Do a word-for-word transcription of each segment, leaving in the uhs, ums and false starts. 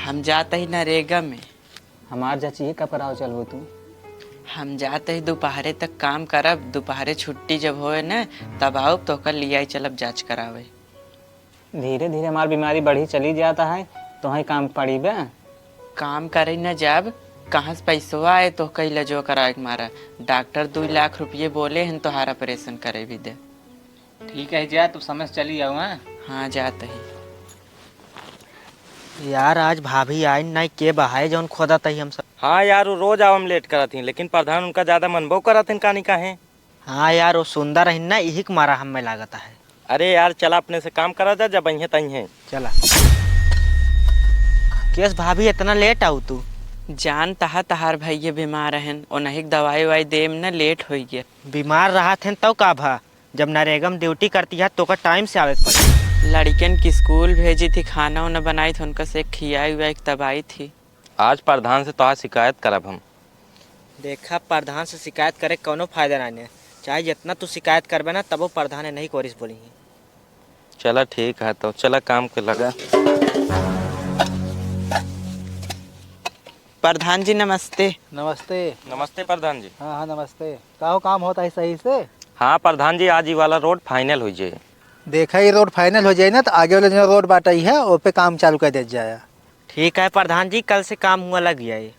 हम जात ही नरेगा में। हमार चाची, ये कब कराव चलबो तू? हम जात ही दोपहरे तक काम करब, दोपहरे छुट्टी जब होए न, तब आउब, तोहका लियाई चलब जाँच करावे। धीरे धीरे हमार बीमारी बढ़ी चली जाता है, तोहई काम पड़ी बे। काम करे न जाब, कहाँ से पैसवा आए तोहका इलाजवा करावे के मारा? डॉक्टर दुई लाख रुपये बोले हन तोहार ऑपरेशन करे भी दे। ठीक है, जा, तू समय से चली आऊ, हाँ? हाँ, जात ही। यार, आज भाभी आइन नाई, के बहाए जौन खोदत ही हम सब। हाँ यार, वो रोज आवा में लेट करत ही, लेकिन प्रधान उनका ज्यादा मनबो करत ही, कानी काहे? हाँ यार, वो सुंदर ही ना, इही के मारा हमें लागत है। अरे यार, चला अपने से काम करा जा, जब अइहें तइहें। चला। केस भाभी, इतना लेट आऊ तू? जान तहा तहार भैया बीमार रहन, ओनही के दवाई उवाई देम न लेट होई गया। बीमार रहत हन तब का भा? जब नरेगा में ड्यूटी करती है तो का टाइम से आवे के पड़े। लड़िकन के स्कूल भेजी थी, खाना उना बनाई थी, उनका से खियाई उआई के तब आई थी। आज प्रधान से तोहार शिकायत करब हम। देखा, प्रधान से शिकायत करे कौनो फायदा ना है, चाहे जितना तू शिकायत करबे ना, तबो प्रधान नहीं कोरिस बोली। चला ठीक है, तो चला काम के लगा। प्रधान जी नमस्ते। नमस्ते। नमस्ते प्रधान जी। हाँ, हाँ, नमस्ते। का हो, काम होता है सही से? हाँ प्रधान जी, आज ई वाला रोड फाइनल हो जाए। देखा, ये रोड फाइनल हो जाए ना, तो आगे वाला जो रोड बाटा ही है, वो पे काम चालू कर दिया जाए। ठीक है प्रधान जी, कल से काम हुआ लग जाए।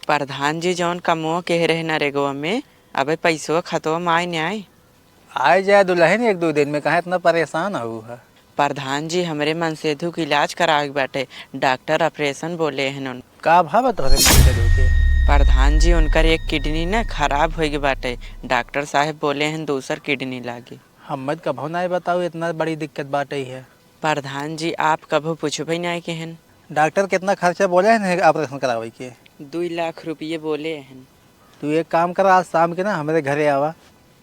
प्रधान जी, जौन कमो कह रहे नरेगवा में, अबे पैसवा खतवा में आए न आए? आए जाए दुल्हन एक दो दिन में, कहाँ इतना परेशान हऊ है? प्रधान जी, हमरे मनसेधु के इलाज करावे के बाटे, डॉक्टर ऑपरेशन बोले हन उन। का भा बा तोहरे मनसेधु के? प्रधान जी, उनकर एक किडनी न खराब होइ गए बाटे, डॉक्टर साहब बोले हन दूसर किडनी लागी। हम्मत कभो नाय बताऊ, इतना बड़ी दिक्कत बाटे है। प्रधान जी, आप कभो पूछबे नाय के हन। डॉक्टर कितना खर्चा बोले हन ऑपरेशन करावे के? दुई लाख रुपये बोले हन। तू एक काम कर, आज शाम के ना हमरे घरे आवा।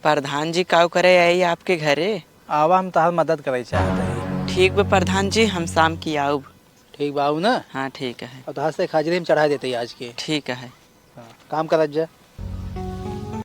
प्रधान जी, काऊ करे आई आपके घरे? आवा, हम तहार मदद करे चाहत हई। ठीक बा प्रधान जी, हम शाम की आउब। ठीक बा, आऊ ना? हाँ, ठीक है। और तहार से हाजिरी में चढ़ा देते ही आज के। ठीक है। हाँ, काम करत जा।